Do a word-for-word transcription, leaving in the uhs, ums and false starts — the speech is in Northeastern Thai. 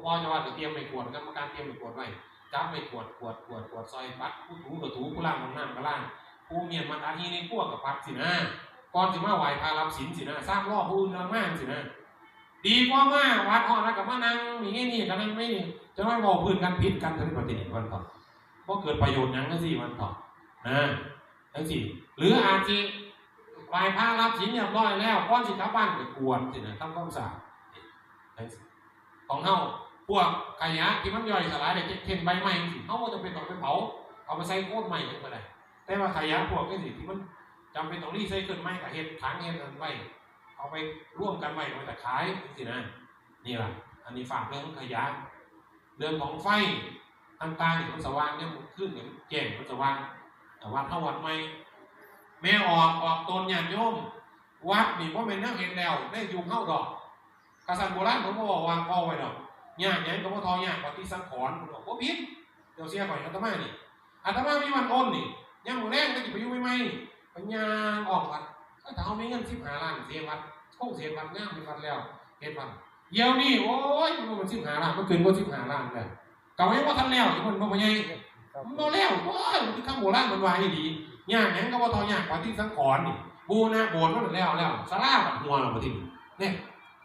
พ่อเจ้าวัดก็เตรียมไม้กวาด กรรมการเตรียมไม้กวาดไว้ จับไม้กวาด กวาด กวาด กวาด ซอยปัด ผู้ถูก็ถู ผู้ล้างห้องน้ำก็ล้าง ผู้เมียนมัดอันนี้ในครัวก็ปัดสินะ ก่อนสิมาไหว้พระรับศีลสินะ สร้างรอบผู้อื่นเอามาสินะ ดีกว่ามาวัดฮอดแล้วก็มานั่งนี่นี่ก็นั่งไม่นี่ จะมาเว้าพื้นกันผิดกันเท่านั้นประเด็นมันก่อน บ่เกิดประโยชน์หยังจั่งซี้มันก่อน นะ จั่งซี้ หรืออาจสิไหว้พระรับศีลเรียบร้อยแล้ว ก่อนสิกลับบ้านก็กวาดสินะ ทำความสะอาด จั่งซี้ ของเฮา พวกขยะที่มันย่อยสลายได้ เช่นใบไม้จั่งซี้ เฮาบ่จำเป็นต้องไปเผา เอาไปใส่โคตรไม้ก็ได้ แต่ว่าขยะพวกจั่งซี้ที่มันจำเป็นต้องรีไซเคิลไม้ก็เฮ็ดถังเฮ็ดอันไว้ เอาไปร่วมกันไว้ เอาไปขายจั่งซี้นะ นี่ล่ะ อันนี้ฝากเรื่องขยะ เรื่องของไฟต่างๆนี่มันสว่างเนี่ย มันขึ้นเนี่ย มันแจ้ง มันสว่าง แต่วัดเฮาวัดใหม่ แม่ออก ออกตนญาติโยม วัดนี่บ่แม่นแนวเฮ็ดแล้ว ในยุคเฮาดอก กษัตริย์โบราณเพิ่นบ่ว่า เว้าไว้ดอก ยากหยังก็บ่เท่ายากปฏิสังขรณ์ เพิ่นบอก บ่ผิด เจ้าเสียข่อย อาตมานี่ อาตมามีวันโอนนี่ ยามมื้อแลงก็สิไปอยู่ใหม่ๆ ไปย่างอ้อมวัด เอ้ย ถ้าเฮามีเงินสิบห้าล้าน เสียวัด คงเสียวัดงาม เฮ็ดวัดแล้ว เฮ็ดวัด เดี๋ยวนี้ โอ้ย มันบ่แม่นสิบห้าล้าน มันเกินกว่าสิบห้าล้านแล้ว ก็ยังบ่ทันแล้ว อยู่มันบ่ใหญ่ มันบ่แล้ว โอ้ย มันคือคำโบราณมันว่าอีหลี ยากหยังก็บ่เท่ายากปฏิสังขรณ์นี่ บูรณะโบสถ์มันแล้วแล้ว ศาลาบัดหัวแล้วบัดนี้ เนี่ย